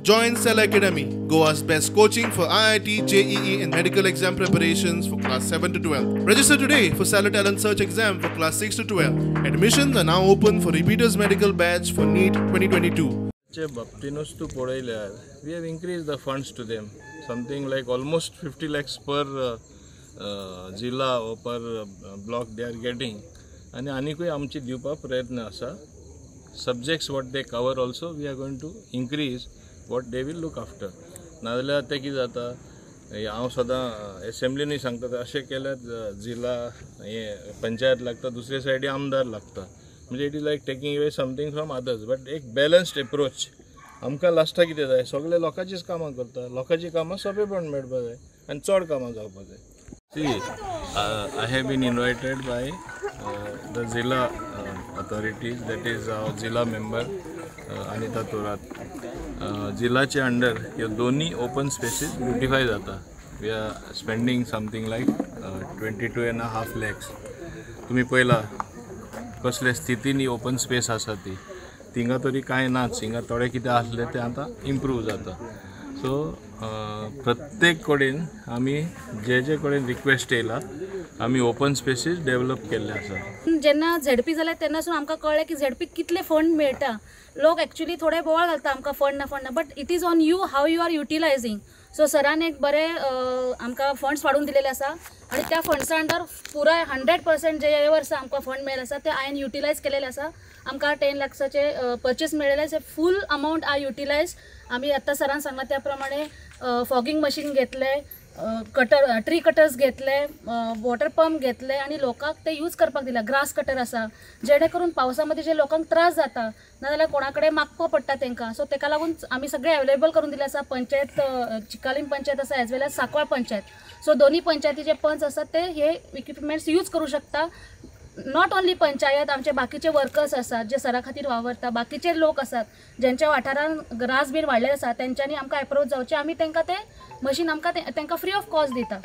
Join Cell Academy, Goa's best coaching for IIT, JEE, and medical exam preparations for class 7 to 12. Register today for Stellar Talent Search exam for class 6 to 12. Admissions are now open for repeaters medical batch for NEET 2022. चे बाबतीनूच तूं पळयल्यार we have increase the funds to them, something like almost 50 lakhs per जिल्हा or per block they are getting. आनी आनिकूय आमची दिवपाक प्रयत्न आसा. Subjects what they cover also, we are going to increase what they will look after. नाजाल्यार तें कितें जाता, हांव सदां एसेंब्लीनूय सांगता, अशें केल्यार जिल्हा हे पंचायत लागता, दुसरे सायडी आमदार लागता, म्हणजे it is like taking away something from others. But एक बॅलन्स्ड एप्रोच आमकां लास्टाक कितें जाय, सगळे लोकांचीच कामां करता, लोकांची कामां सोंपेपण मेळपा जाय आनी चड कामां जावपा जाय. See, I have been invited by the Zilla authorities, that is our Zilla member Anita Thorat. जिल्हाचे अंडर ह्यो दोन्ही ओपन स्पेसीस ब्युटिफाय जाता. We are spending something like 22.5 lakhs. तुमी पळयला कसले स्थितीन ही ओपन स्पेस आसा ती. थिंगा तरी कांय नाच, हिंगा थोडे कितें आसलें तें आतां इम्प्रूव जाता. सो प्रत्येक कडेन आमी जे जे कडेन रिक्वेस्ट येयला, आमी ओपन स्पेसीस डेवलप केल्ले आसा. जेन्ना झेडपी जालें तेन्नासून आमकां कळ्ळें की झेडपीक कितले फंड मेळटा. लोक एक्चुली थोडे बोवाळ घालता, आमकां फंड ना, फंड ना, but it is on you how you are utilizing. So सरान एक बरे आमकां फंड्स वाडून दिलेले आसा आनी त्या फंड्सा अंडर पुराय 100% जे हे वर्सा आमकां फंड मेळ्ळे आसा ते हांवें युटिलायज केलेले आसा. आमकां 10 लॅक्साचे परचेस मेळ्ळेले आसा. फूल अमावंट आय युटिलायज. आमी आत्तां सरान सांगला त्या प्रमाणे फॉगिंग मशीन घेतले, कटर, ट्री कटर्स घेतले, वॉटर पंप घेतले आनी लोकांक ते यूज करपाक दिला. ग्रास कटर आसा, जेणे करून पावसा मदीं जे लोकांक त्रास जाता, नाजाल्यार कोणा कडेन मागपा पडटा तांकां, सो तेका लागून आमी सगळें अवेलेबल करून दिलें आसा. पंचायत चिकालीम पंचायत आसा एज वेल एज सांकवाळ पंचायत. सो दोन्ही पंचायतीचे पंच आसात ते हे इक्विपमेंट्स यूज करूं शकता. Not only panchayat, आमचे बाकीचे वर्कर्स आसात जे सरा खातीर वावरता, बाकीचे लोक आसात ज्यांच्या वाठारान ग्रास बीन वाडलेले आसा, तेंच्यांनी आमकां एप्रोच जावचे. आमी तांकां ते मशीन आमकां तांकां फ्री ऑफ कॉस्ट दिता.